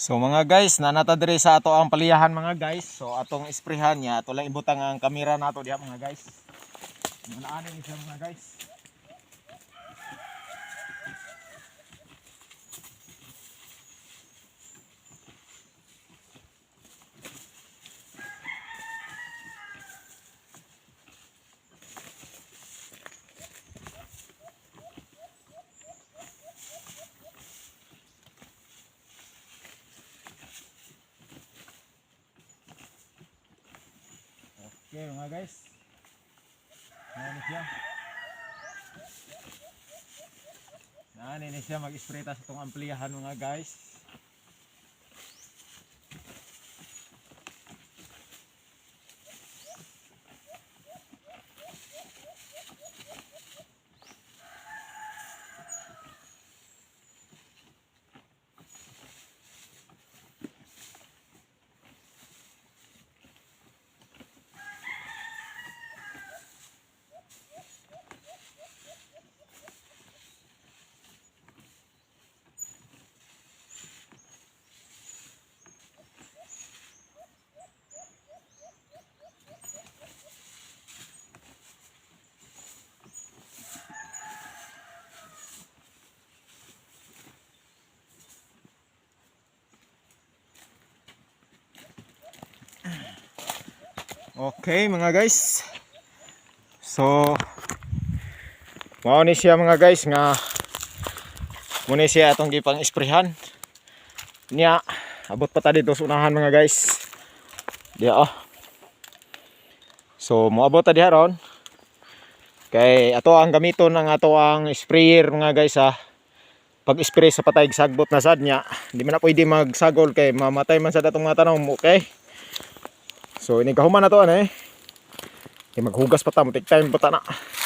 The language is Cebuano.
So mga guys, nanata diri sa ato ang paliyahan, mga guys. So atong isprehan niya, ato lang ibutang ang kamera nato diha, mga guys. Mga ni siya, mga guys. Okay, mga guys. Nani siya. Nani ni siya mag-spray ta sa itong ampliyahan, mga guys. Okay, mga guys. So mao ni siya, mga guys, nga muna siya atong gipang isprehan. Niya abot pa ta dito sa unahan, mga guys. Diha oh. So moabot ta diha ron. Kay ato ang gamiton ang ato ang sprayer, mga guys, ha. Pag-spray sa patay sagbot na sad niya. Di man na pwede magsagol kay mamatay man sa datong mga tanom, okay? So ini kahuman na to ano eh. Kay maghugas pa ta, mo take time pa ta na.